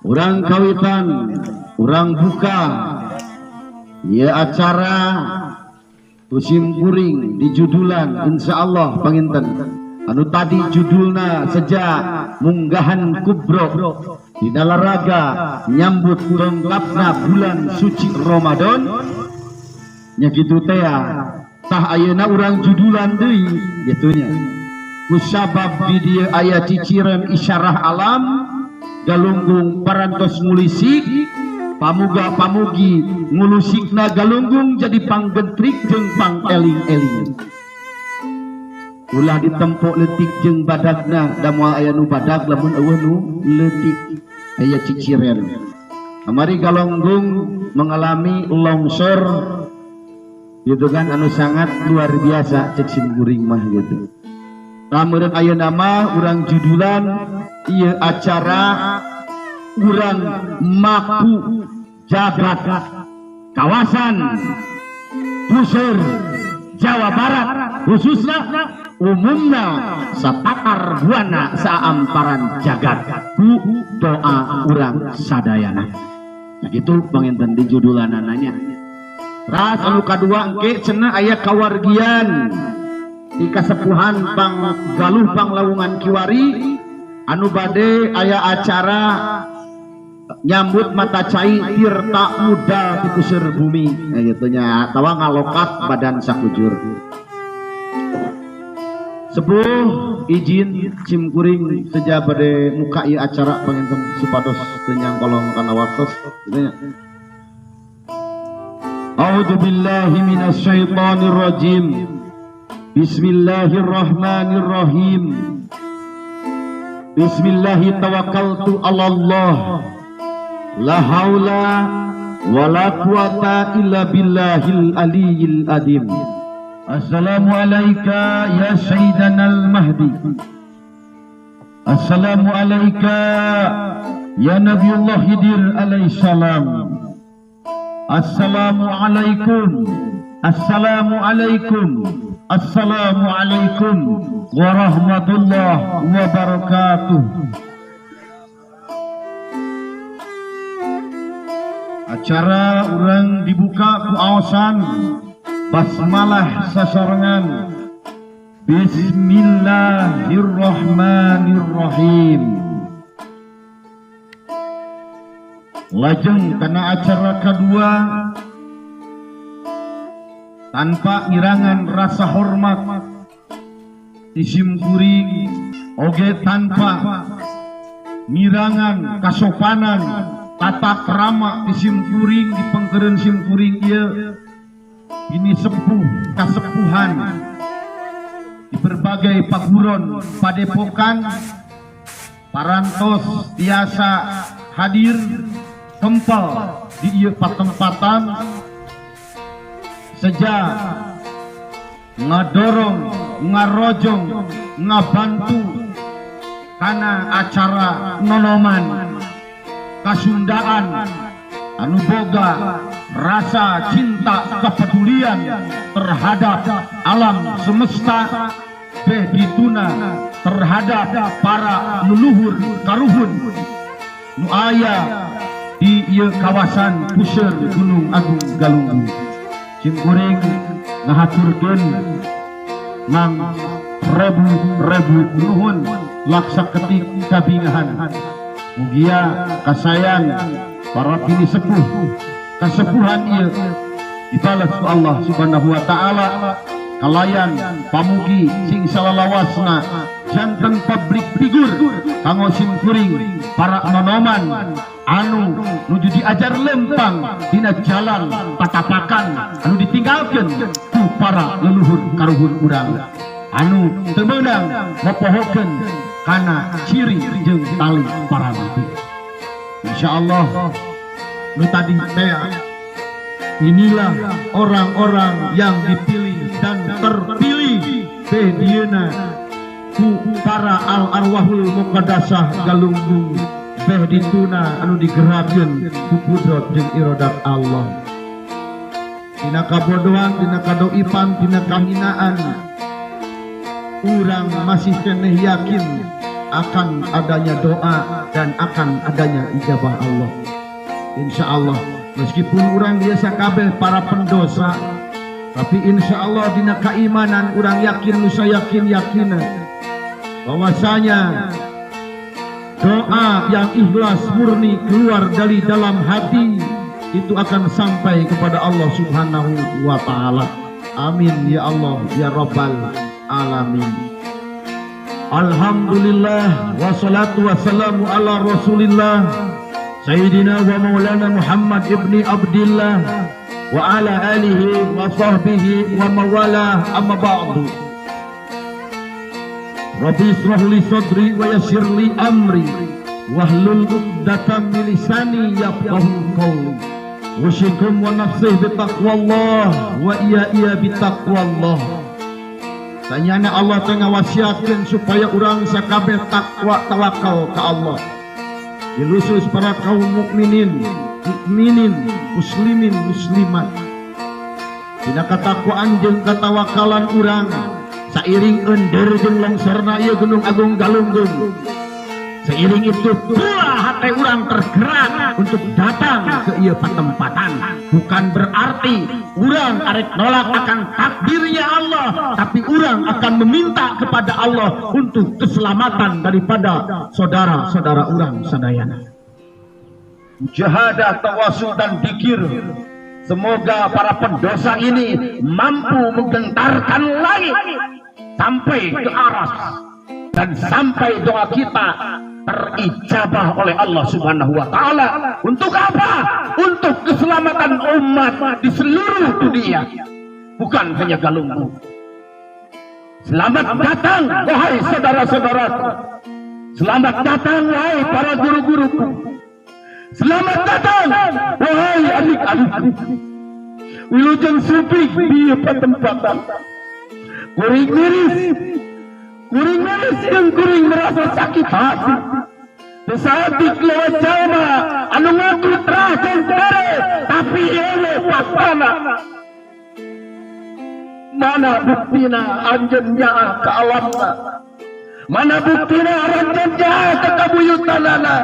Urang kawitan, urang buka ya acara musim kuring di judulan insyaallah panginten anu tadi judulna sejak munggahan kubro di dalaraga nyambut tongkapna bulan suci Ramadan nya kitu teh tah ayeuna urang judulan deui kitu nya kusabab di dieu aya ciciren isyarah alam Galunggung parantos ngulisik pamuga pamugi ngulusikna galunggung jadi panggentrik jeung pang eling-eling ulah ditempok leutik jeung badagna da moal aya nu badag lamun eueuh nu leutik aya ciciren. Kamari Galunggung mengalami longsor gitu kan anu sangat luar biasa cek sim kuring mah gitu. Lamun ayeuna mah urang judulan ieu acara urang maku jagat kawasan Puseur Jawa Barat khususnya umumna sapatar buana saamparan jagat ku doa urang sadayana. Nah gitu panginten di judulanananya. Ras anu kadua engke cenah aya kawargian di kasepuhan pang galuh panglawungan kiwari anu bade aya acara nyambut mata cai tirta muda di puseur bumi nah gitu nya atawa ngalokat badan sakujur. Sepuh izin sim kuring seja bade muka ieu acara panginten supados teu nyangkolong kana waktos gitu nya. A'udzu billahi minasyaitonir rajim. Bismillahirrahmanirrahim. Bismillahi tawakkaltu ala Allah. La haula wala quwata illa billahil aliyyil azim. Assalamu alayka ya sayyidanal mahdi. Assalamu alayka ya nabiyullah Khidir alaihi salam. Assalamu alaikum. Assalamu alaikum. Assalamu alaikum warahmatullahi wabarakatuh. Acara urang dibuka ku aosan basmalah sasarengan. Bismillahirrahmanirrahim. Lajeng kana acara kedua tanpa ngirangan rasa hormat isim kuring oge tanpa ngirangan kasopanan tata krama isim kuring di pengkeren sim kuring ieu ini sepuh kasepuhan di berbagai paguron padepokan parantos biasa hadir kempel di ieu patempatan sejak ngadorong, ngarojong, ngabantu karena acara nonoman kasundaan anu boga rasa cinta kepedulian terhadap alam semesta beh dituna terhadap para leluhur karuhun nu aya di ieu kawasan Puseur Gunung Agung Galunggung. Sim kuring ngahaturkeun nang rebu-rebu nuhun laksa ketik kabingahan. Mugia kasayang para pini sepuh kasepuhan ieu dibalas ku Allah Subhanahu wa taala kalayan pamugi sing salalawasna janten publik figur kanggo sim kuring para nonoman anu nuju diajar lempang dina jalan patapakan anu ditinggalkeun ku para leluhur karuhun urang anu teu meunang mopohokeun kana ciri jeung tali para nabi. Insyaallah nu tadi teh inilah orang-orang yang dipilih dan terpilih teh dieuna ku para al arwahul muqaddasah Galunggung beh dituna anu digerakkeun ku kudrat jeung iradat Allah. Dina kabodohan, dina kadoipan, dina kahinaan urang masih keneh yakin akan adanya doa dan akan adanya ijabah Allah. Insya Allah, meskipun orang biasa kabeh para pendosa, tapi insya Allah dina keimanan orang yakin, nusa yakin yakina bahwasanya doa yang ikhlas murni keluar dari dalam hati itu akan sampai kepada Allah Subhanahu wa taala. Amin ya Allah ya Rabbal alamin. Alhamdulillah wassalatu wassalamu ala Rasulillah Sayyidina wa Maulana Muhammad ibni Abdillah wa ala alihi wa sahbihi wa mawala, amma ba'du. Rabbi israh li sadri wa yassir li amri wahlul 'uqdatam min lisani yafqahu qawli. Usikum wa nafsi bitaqwallah wa iya iya bitaqwallah. Tanyana Allah teh ngawasiatkeun supaya urang sakabeh takwa tawakal ka Allah. Khusus para kaum mukminin, mukminin, muslimin, muslimat. Dina katakwaan jeung katawakalan urang sairing ender jeung longsorna ieu Gunung Agung Galunggung. Seiring itu pula hati orang tergerak untuk datang ke ieu patempatan. Bukan berarti orang arek nolak akan takdirnya Allah, tapi orang akan meminta kepada Allah untuk keselamatan daripada saudara-saudara orang sadayana. Mujahadah, tawasul dan dikir. Semoga para pendosa ini mampu menggentarkan langit sampai ke aras dan sampai doa kita terijabah oleh Allah Subhanahu wa taala. Untuk apa? Untuk keselamatan umat di seluruh dunia, bukan hanya Galunggung. Selamat datang wahai saudara-saudaraku. Selamat datang wahai para guru-guruku. Selamat datang wahai adik-adikku. Wilujeng sumping di pertempatan. Kuring miris, kuring miris yang kuring merasa sakit hati. Saeutik lewat jalma anu ngaku trah jeung tere, tapi ele faktana. Mana buktina anjeun nyaah ka alamna? Mana buktina anjeun nyaah ka kabuyutanana?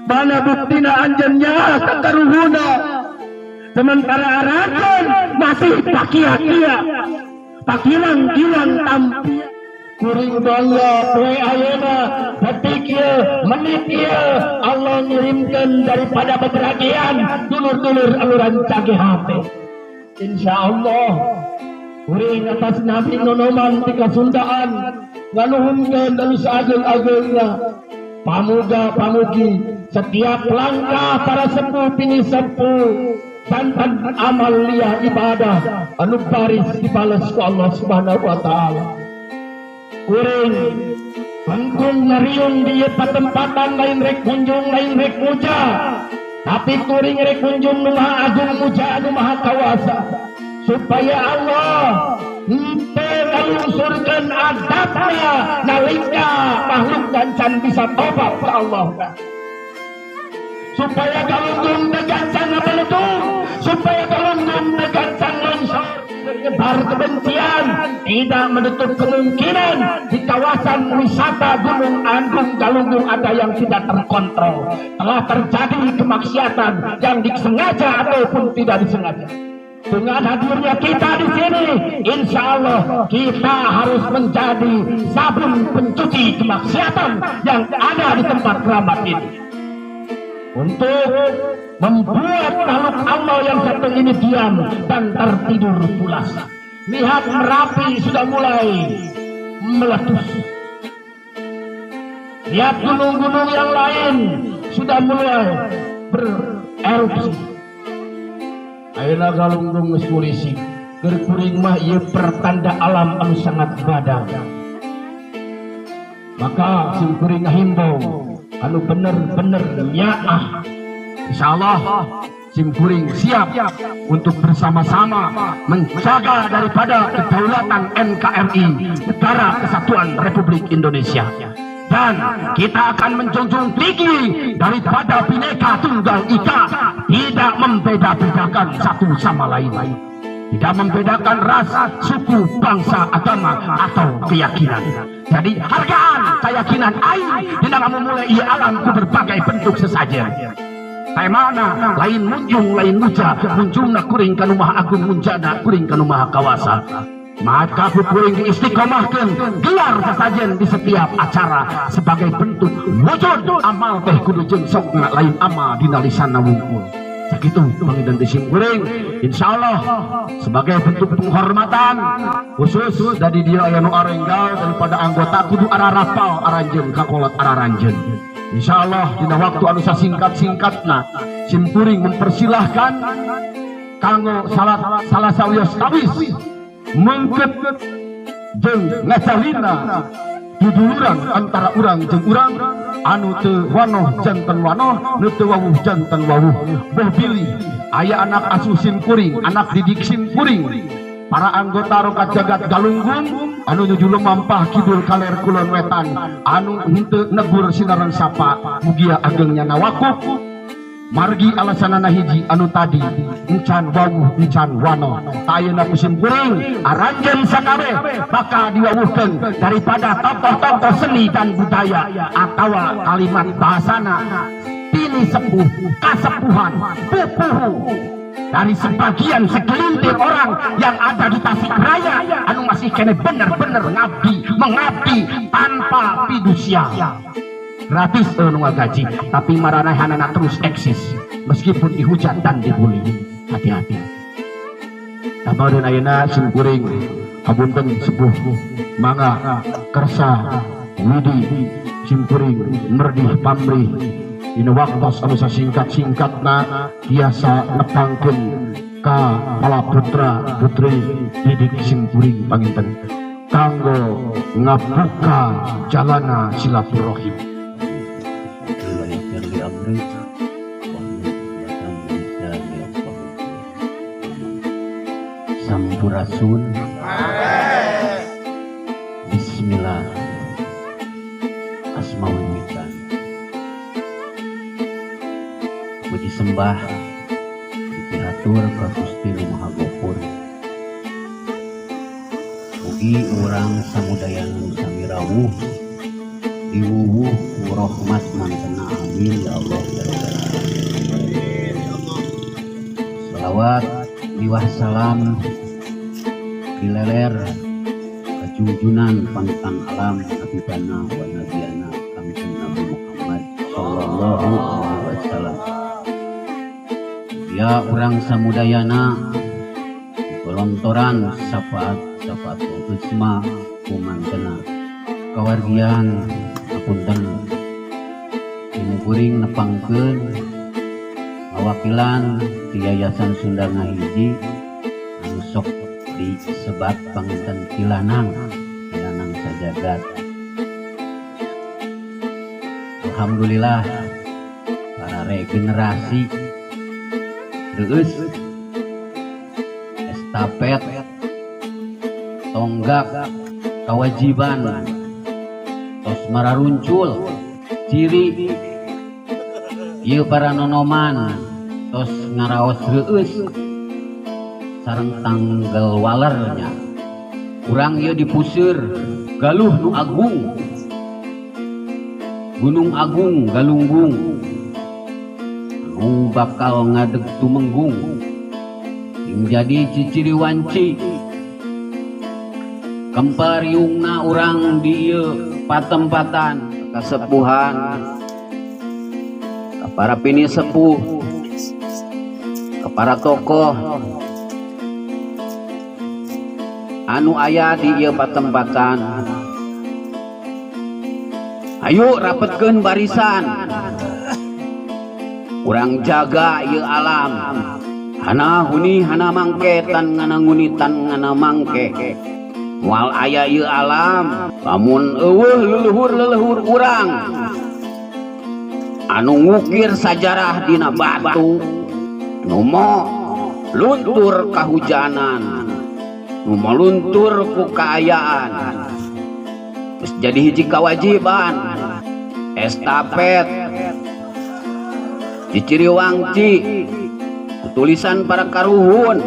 Mana buktina anjeun nyaah ka karuhuna? Sementara aranjeun masih pakia-kia, pakilang-kilang tampi. Kuring bangga poe ayeuna, detik ieu, menit ieu, Allah ngirimkeun daripada bebragian dulur-dulur anu rancage hate. Insyaallah kuring atas nabi nonoman ti Kasundaan nganuhunkeun anu saageng-agengna. Pamuga pamugi setiap langkah para sepuh pini sepuh danten amal liah ibadah anu baris dibales ku Allah Subhanahu wa taala. Kuring bengkung ngariung di ieu patempatan lain rek kunjung lain rek muja, tapi kuring rek kunjung nu maha agung muja anu maha kawasa, supaya Allah henteu ngalungsurkeun adabna nalika makhluk dan can bisa tobat ka Allah, supaya Galunggung teu gancang ngabeletung, supaya Galunggung teu gancang longsor menyebar kebencian. Tidak menutup kemungkinan di kawasan wisata Gunung Agung Galunggung ada yang tidak terkontrol, telah terjadi kemaksiatan yang disengaja ataupun tidak disengaja. Dengan hadirnya kita di sini, insya Allah kita harus menjadi sabun pencuci kemaksiatan yang ada di tempat keramat ini, untuk membuat makhluk Allah yang satu ini diam dan tertidur pulas. Lihat Merapi sudah mulai meletus. Lihat gunung-gunung yang lain sudah mulai bererupsi. Ayeuna Galunggung geus polisi. Keur kuring mah ieu pertanda alam anu sangat badag. Maka sim kuring ngahimbau anu bener-bener nyaah. Insyaallah sim kuring siap untuk bersama-sama menjaga daripada kedaulatan NKRI, Negara Kesatuan Republik Indonesia. Dan kita akan menjunjung tinggi daripada Bhinneka Tunggal Ika, tidak membeda-bedakan satu sama lain. Tidak membedakan ras, suku, bangsa, agama, atau keyakinan. Jadi hargaan keyakinan aing dina ngamumule ieu alam ku berbagai bentuk sesajen. Temana lain munjung lain muja, munjungna kuring kanu Maha Agung, munjana kuring kanu Maha Kawasa. Maka ku kuring diistiqomahkeun gelar sesajen di setiap acara sebagai bentuk wujud amal teh kudu jeung sokna, lain amal dina lisanna wungkul. Sakitu panginten ti simkuring, insyaallah sebagai bentuk penghormatan khusus dari dia aya nu arenggal daripada anggota kudu ararapal aranjeun kakolot araranjeun. Insyaallah dina waktu anu sasingkat-singkatna simkuring mempersilahkan kanggo salah salah sawios kawis mengket jeung ngajalina duduluran antara urang jeung urang anu teu wanoh janten wanoh, nu teu wawuh janten wawuh. Boh bilih aya anak asuh simkuring, anak didik simkuring, para anggota Rokat Jagat Galunggung anu nuju lumampah kidul kaler kulon wetan anu henteu negur sinaran sapa, mugia ageng nyana wakuf margi alasanana hiji anu tadi, encan wawuh encan wanoh. Ayeuna ku simkuring aranjeun sakabeh bakal diwawuhkeun daripada tokoh-tokoh seni dan budaya atawa kalimat bahasana pini sepuh kasepuhan pupuhu dari sebagian segelintir orang yang ada di Tasikmalaya anu masih kene bener-bener ngabdi mengabdi tanpa fidusia gratis, nu gaji tapi maranehanana terus eksis meskipun dihujat dan dibully. Hati-hati. Kamareun ayeuna simkuring hapunten sepuh, mangga kersa widi simkuring merdih pamrih dina waktos anu sasingkat-singkatna biasa nepangkeun ka para putra putri didik simkuring panginten kanggo ngabuka jalana silaturahim. Yassir li amri wahlul 'uqdatam min lisani yafqahu qawli. Sampurasun. Bismillah. Asma wiwitan. Puji sembah dipihatur ka Gusti Nu Maha Gofur. Mugi urang samudayana nu sami rawuh diwuwuh ku rahmat mantena, amin ya Allah ya rabbal alamin. Salawat miwah salam dileler kajunjunan panutan alam habibana wa nabiyana Kangjeng Nabi Muhammad sallallahu alaihi wasallam. Ya urang samudayana golontoran syafaat syafaat uzma kumantena. Kawargian, hapunten kuring nepangkeun ngawakilan di Yayasan Sunda Ngahiji anu sok disebat panginten Kilanang, Kilanang sajagat. Alhamdulillah para regenerasi reueus estafet tonggak kewajiban tos mararuncul ciri ieu para nonoman tos ngaraos reueus sareng tanggal walernya urang ieu dipuseur Galuh nu agung, Gunung Agung Galunggung anu bakal ngadeg tumenggung sing jadi ciciri wanci kempariungna urang di ieu patempatan kasepuhan ka para pini sepuh, ka para tokoh anu aya di ieu patempatan. Ayo rapetkeun barisan, urang jaga ieu alam hana huni hana mangke tan ngana nguni tan ngana mangke. Moal aya ieu alam lamun eueuh leluhur-leluhur urang anu ngukir sajarah dina batu, nu mo luntur kahujanan, nu mo luntur ku kaayaan. Geus jadi hiji kewajiban estafet ciciri wangci tulisan para karuhun.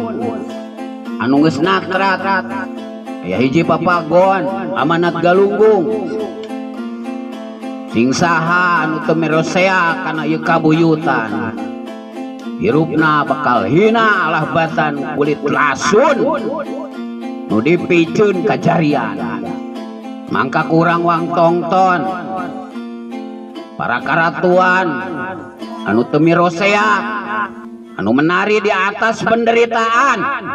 Anu geus natrat aya hiji papagon amanat Galunggung. Sing saha anu teu mirosea kana ieu kabuyutan. Hirupna bakal hina alah batan kulit lasun nu dipiceun ka jarian. Mangka kurang wang tongton para karatuan anu teu mirosea anu menari di atas penderitaan.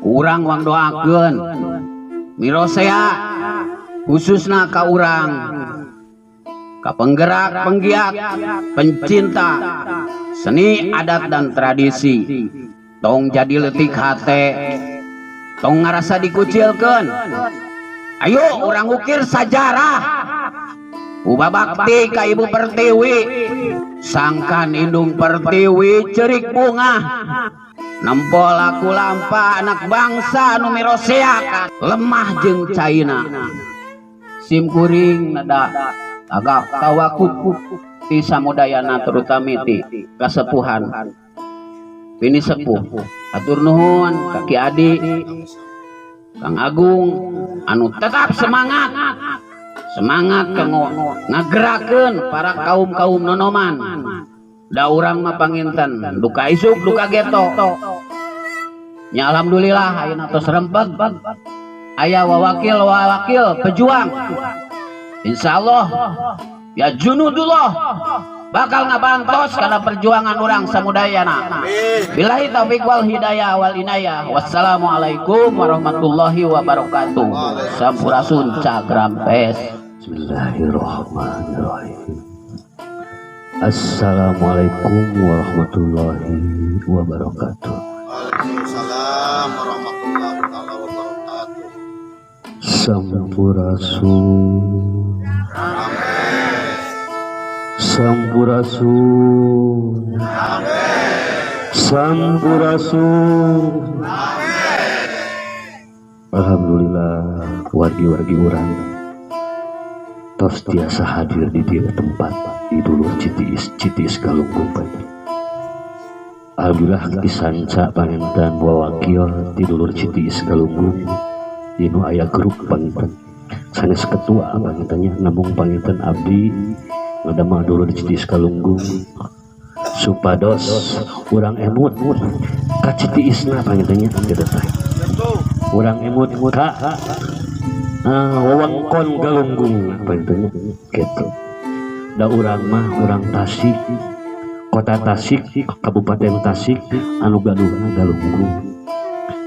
Urang wang doakeun mirosea khususna ka urang ka penggerak, penggiat, pencinta seni adat dan tradisi. Tong jadi leutik hate, tong ngarasa dikucilkeun. Ayo urang ukir sajarah ubah bakti ka Ibu Pertiwi. Sangkan indung Pertiwi cerik bunga nempo laku lampa anak bangsa nu mirosea lemah jeung caina. Sim kuring nada agak tawakuf ti samudayana terutami ti kasepuhan pini sepuh. Atur nuhun Kaki Adi, Kang Agung anu tetap semangat semangat kanggo ngagerakeun para kaum-kaum nonoman. Da urang mah panginten duka isuk duka geto nya. Alhamdulillah ayeuna tos rempeg aya wawakil-wawakil pejuang. Insyaallah ya junudullah bakal ngabantos karena perjuangan urang samudayana. Billahi taufik wal hidayah wal inayah. Wassalamualaikum warahmatullahi wabarakatuh. Sampurasun cagrampes. Bismillahirrahmanirrahim. Assalamualaikum warahmatullahi wabarakatuh. Waalaikumsalam warahmatullahi taala wabarakatuh. Sampurasun. Sampurasun. Sampurasun. Alhamdulillah wargi-wargi urang tos tiasa hadir di dieu tempat di dulur Citiis, Citiis Galunggung. Alhamdulillah disanca panginten wakil di dulur Citiis Galunggung dinu aya grup panginten sanes ketua pangintennya, namung panginten abdi ngadamel dulur Citiis Galunggung supados urang emut ka Citiisna pangintennya kitu teh, urang emut ka wewengkon Galunggung pangintennya kitu. Da urang mah urang Tasik, kota Tasik, Kabupaten Tasik anu gaduhna Galunggung.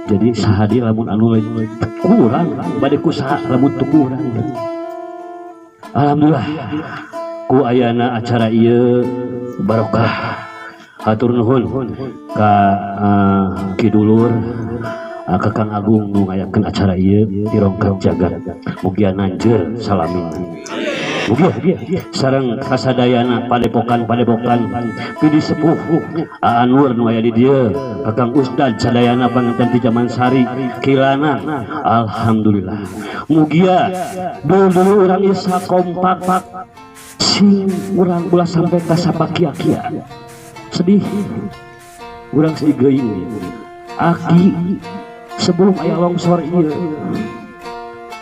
Jadi sahadi lamun anu lain kurang bade kusaha lamun teu kurang. Alhamdulillah ku ayana acara ieu barokah. Hatur nuhun ka Ki Dulur, ka Kang Agung nu ngayakeun acara ieu di rongkap jagat. Mugia nanjeur salamin. Mugia sareng kasadayana padepokan-padepokan pidi sepuh Anwar nu aya di dieu, Kakang Ustad sadayana panganten ti Jaman Sari Kilana. Alhamdulillah mugia dulur urang ieu sakompak sing urang ulah sampai ka sapakia-kia. Sedih urang, sedih geuing aki sebelum aya longsor ieu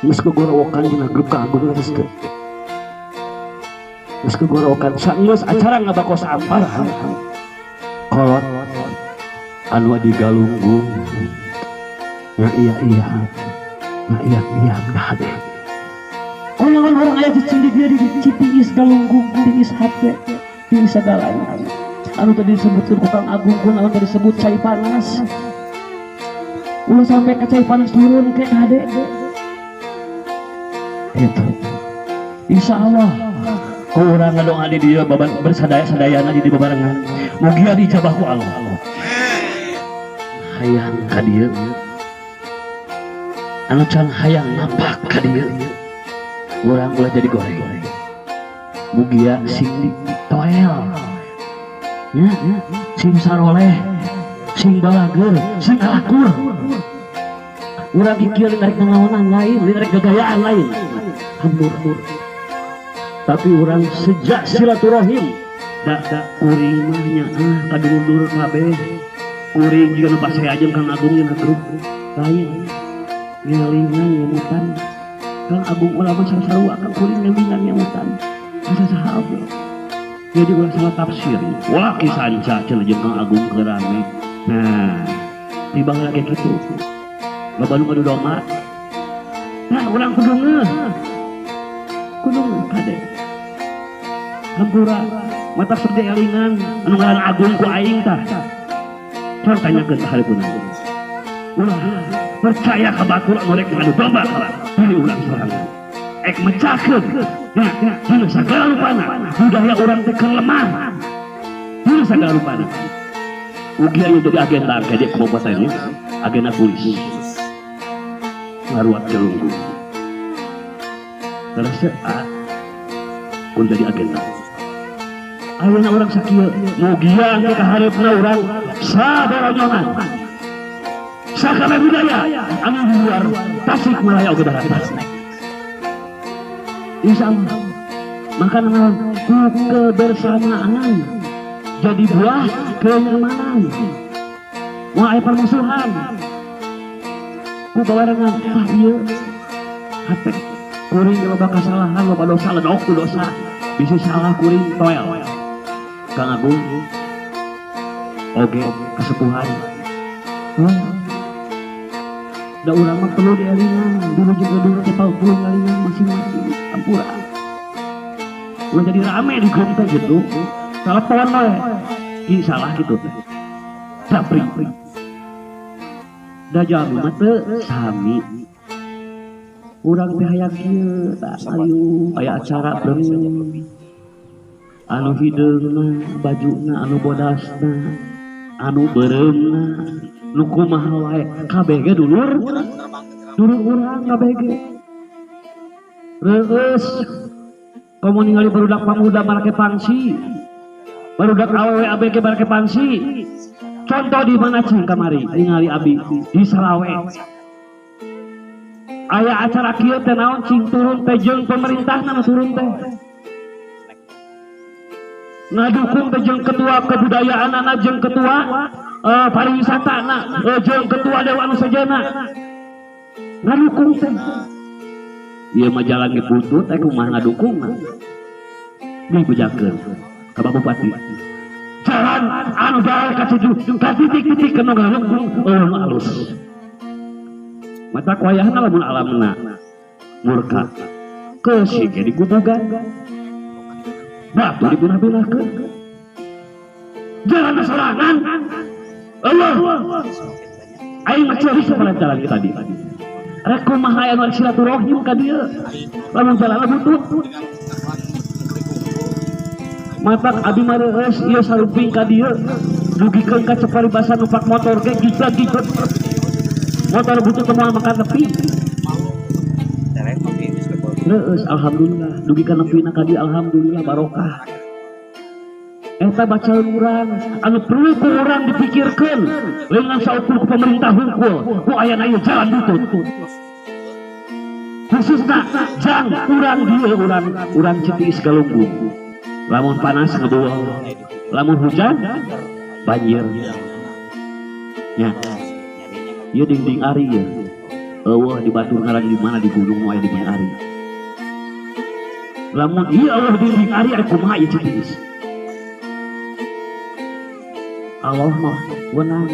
geus kegorowokan dina grup Kang Agung, geus teu geus kegorowokan saenggeus acara ngabakos ampar kolot anu di Galunggung nga iya iya nga iya iya kade. Kunaon urang aya cicing di dieu di Citiis Galunggung, tiis hate tiis sagalana anu tadi disebutkeun ku Kang Agung? Kunaon tadi disebut cai panas? Ulah sampai ke cai panas turun ke kade itu. Insyaallah ku urang ngadoa di dieu baban bersadaya-sadayana di babarengan, mugia diijabah ku Allah. Hayang ka dieu anu can hayang napak ka dieu, urang ulah jadi goreng. Mugia sing ditoel nya, sing saroleh, sing balageur, sing alakur. Urang ieu rek nanaonan lain, rek gagayaan lain, hambur, tapi urang sejak silaturahim da da kuring mah nya ah kadulur kabeh kuring juga nu pasea jeung Kang Agung nya grup. Lain ngelingan ngemutan Kang Agung ulama sarua kang kuring ngelingan ngemutan asa saha. Jadi ulah salah tafsir. Wah, Ki Sanca cenah jeung Kang Agung keur rame. Nah, tiba lagi kitu. Loba nu ngadu domba. Nah, urang kudu ngeuh. Kudu ngeuh kade. Hampura matak sok dielingan anu ngaran Agung ku aing tah. Sok tanyakeun ka hareupeun. Ulah percaya ka batur anu rek ngadu domba diri urang sorangan. Ek mecahkeun. Nah, dina sagala rupana budaya urang teh keur lemah. Dina sagala rupana. Ugi aya jadi agenda ke di kabupaten ini, agenda turis. Ngaruat Galunggung. Terus pun jadi agenda. Ayeuna urang sakieu mugia ke kahareupna urang sabaronyonan. Sakabeh budaya anu di luar Tasikmalaya oge darat. Insya Allah. Maka naon ku kebersamaan jadi buah kenyamanan. Moal aya permusuhan. Ku babarengan tah ieu hate kuring loba kasalahan, loba dosa, ledok ku dosa. Bisi salah kuring toel. Kang Agung oge kesepuhan. Da urang mah perlu dielingan, dulu juga dulu teh perlu ngelingan masing-masing ampura. Ulah jadi rame di grup teh gitu. Telepon we. Ki salah gitu teh. Japri. Da jalmi mah teu sami. Urang teh hayang kieu tah ayu aya acara beurang. Anu hideungna, bajuna, anu bodasna, anu beureumna, nu kumaha wae kabeh ge dulur. Dulur urang kabeh ge. Reueus komo ningali barudak pamuda marake pangsi. Barudak awewe abg marake pangsi. Contoh di mana cing kamari ningali abi di Salawe. Aya acara kieu teh naon cing turun teh jeung pemerintahna nu turun teh. Ngadukung teh jeung ketua kebudayaanana jeung ketua pariwisatana jeung ketua dewan sejenna. Ngadukung teh. Ieu mah jalan ge butut teh kumaha ngadukungna. Dibejakeun ka Bapak Bupati. Jalan anu daek ka ka titik-titik nu ngalungkung eueuh nu alus. Mata wayahna lamun alamna murka. Keusik ge digubugan. Batu dibunah-bunahkeun. Jalan sorangan. Allah. Aing mah ceurik sabaran jalan ke tadi. Rek kumaha aya nu silaturahim ka dieu. Lamun jalanna butut. Matak abi mah reueus ieu saruping ka dieu. Dugikeun ka Ceparibasan numpak motor ge gigleg-gigleg. Motor butut teu moal makan tepi. Reueus alhamdulillah dugi ka nepina ka dieu alhamdulillah barokah. Eta bacaan urang anu perlu ku urang dipikirkeun lain saukur ku pemerintah hungkul ku ayana ieu jalan butut. Khususna jang urang dieu urang Citiis Galunggung. Lamun panas ngebual, lamun hujan banjir. Nya. Ieu dinding ari ieu. Eueuh di batur ngaran di mana di gunung aya dinding ari. Lamun ieu eueuh dinding ari ari kumaha ieu Citiis. Allah mah wenang.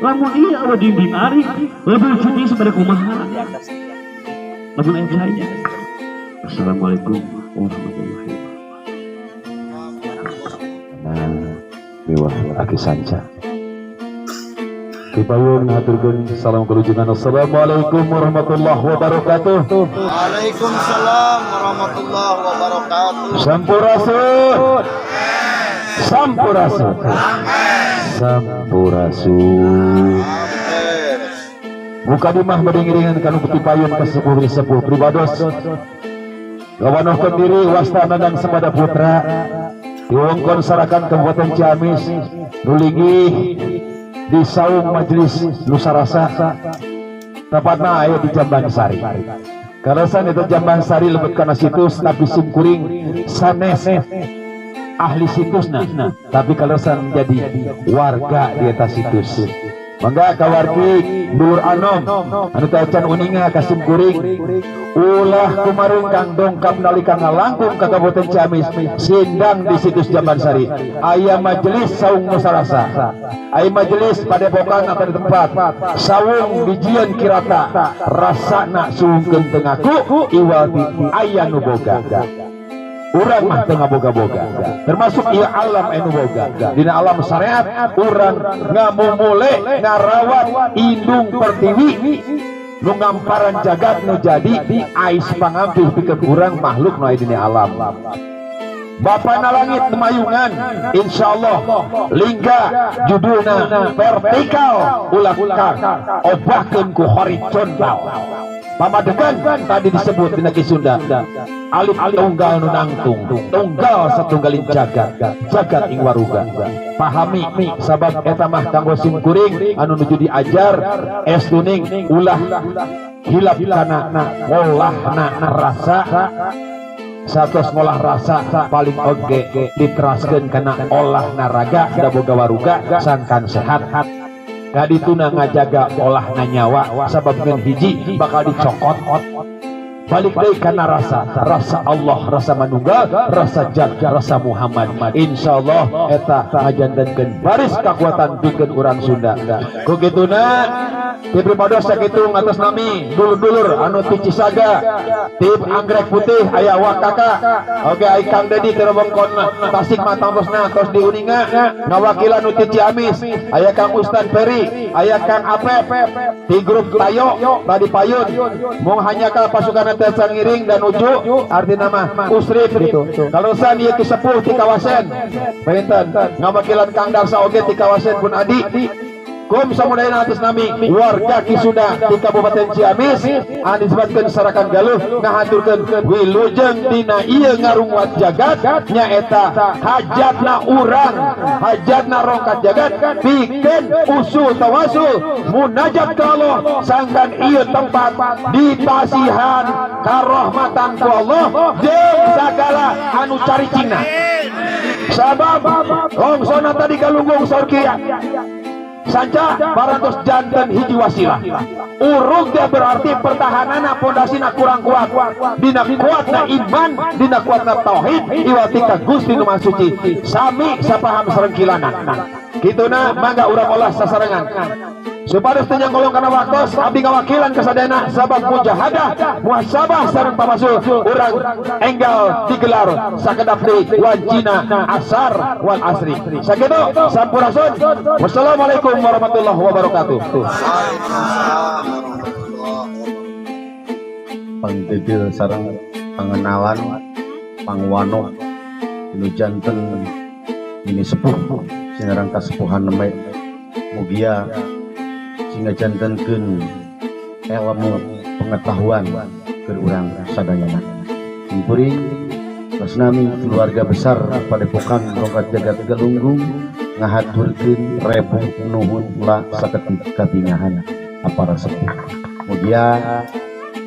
Lamun ieu eueuh dinding ari leuwih Citiis pada kumaha. Lamun aya cai. Assalamualaikum warahmatullahi wabarakatuh. Nah, mewah Aki Sanca. Dipayun haturkeun salam kelujunan. Assalamualaikum warahmatullahi wabarakatuh. Waalaikumsalam warahmatullahi wabarakatuh. Sampurasun. Sampurasun. Sampurasun. Muka dimah berdingiringan kanu payun ka sepuh pribados. Gawanohkeun diri wasta Nandang Semada Putra. Di wewengkon Sarakan Kabupaten Ciamis nulinggih di saung majelis Nusarasa tepatna aya di Jamban Sari. Kaleresan eta Jamban Sari lebet kana situs tapi simkuring sanes ahli situsna, tapi kaleresan jadi warga di eta situs. Mangga kawargi dulur anom anu teu acan uninga ka sim kuring ulah kumarungkang dongkap nalika ngalangkung ka Kabupaten Ciamis sindang di situs Jambansari aya majelis saung musarasa aya majelis padepokan atau di tempat saung dijieun kirata rasana sungkeun teu ngaku iwal ti aya nu boga. Urang mah teu ngaboga-boga termasuk ieu alam anu boga dina alam syariat urang ngamumule ngarawat indung pertiwi nu ngamparan jagat nu jadi ais pangampih pikeun urang makhluk nu aya dina alam. Bapana langit mayungan insyaallah lingga judulna vertikal ulah kang obahkeun ku horizontal. Pamadegan tadi disebut dina Ki Sunda alif tunggal nu nangtung tunggal satunggalin jagat jagat ing waruga. Pahami sabab eta mah kanggo sim kuring anu nuju diajar estuning ulah hilap kana ngolahna rasa satos ngolah rasa paling oge diteraskeun kana olah naraga da boga waruga sangkan sehat. Kadituna ngajaga olahna nyawa sabab ngeun hiji bakal dicokot balik deui kana rasa rasa Allah rasa manunggal rasa jag rasa Muhammad. Insyaallah eta ngajantenkeun baris kakuatan pikeun urang Sunda. Ku kituna ti pribados sakitu ngatos nami dulur-dulur anu ti Cisaga ti Anggrek Putih aya Wakaka oge ai Kang Dedi ti Robongkon Tasik mah tangtosna tos diuninga ngawakilan nu ti Ciamis aya Kang Ustad Peri aya Kang Apep ti grup Tayo tadi payun mung hanya ka pasukan teh ngiring dan nuju artina mah usrif gitu. Kalau san ieu ki sepuh ti kawasen panginten ngawakilan Kang Darsa oge ti kawasen pun adi kum samudayana atas nami warga Ki Sunda di Kabupaten Ciamis anu disebutkeun Sarakan Galuh ngahaturkeun wilujeng dina ieu ngarungwat jagat nyaeta hajatna urang hajatna rongkat jagat pikeun usul tawasul munajat ka Allah sangkan ieu tempat dipasihan karahmatan ku Allah jeung sagala anu caricingna. Sabab longsona tadi galunggung saur kieu sanca parantos janten hiji wasilah urug dia berarti pertahanana pondasina kurang kuat dina kuatna iman dina kuatna tauhid iwati ka Gusti nu Maha Suci sami sapaham sareng kilana kituna mangga urang olah sasarengan supados teu nyangkolong kana waktos abdi ngawakilan kasadayana sabab mujahadah muhasabah sareng pamasul urang enggal digelar sakedap deui wancina asar wal asri. Sakitu sampurasun. Wassalamualaikum warahmatullahi wabarakatuh. Pangdedil sareng pangenalan pangwanoh nu janten ini sepuh sinarang kasepuhan neme mugia sehingga jantenkeun ilmu pengetahuan ke urang sadayana. Simkuring Lasnami keluarga besar Padepokan Rongkat Jagat Galunggung ngahaturkeun rebu nuhun la saketik kabingahan para sepuh. Mugia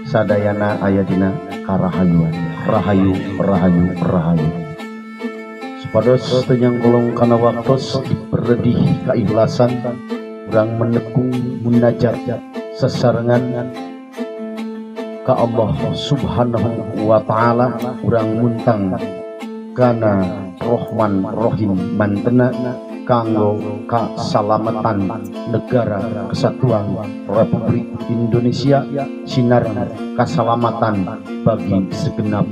sadayana aya dina karahayuan. Rahayu rahayu rahayu. Supados teu nyangkolong kana waktos diperedih kaikhlasan urang menekung munajat sesarengan ka Allah Subhanahu wa ta'ala urang muntang kana Rohman Rohim mantena kanggo kasalamatan negara kesatuan Republik Indonesia sinar kasalamatan bagi segenap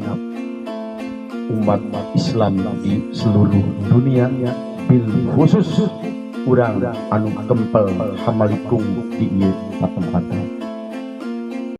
umat Islam di seluruh dunia bil khusus urang anu kempel hamalikung di ieu patempatan.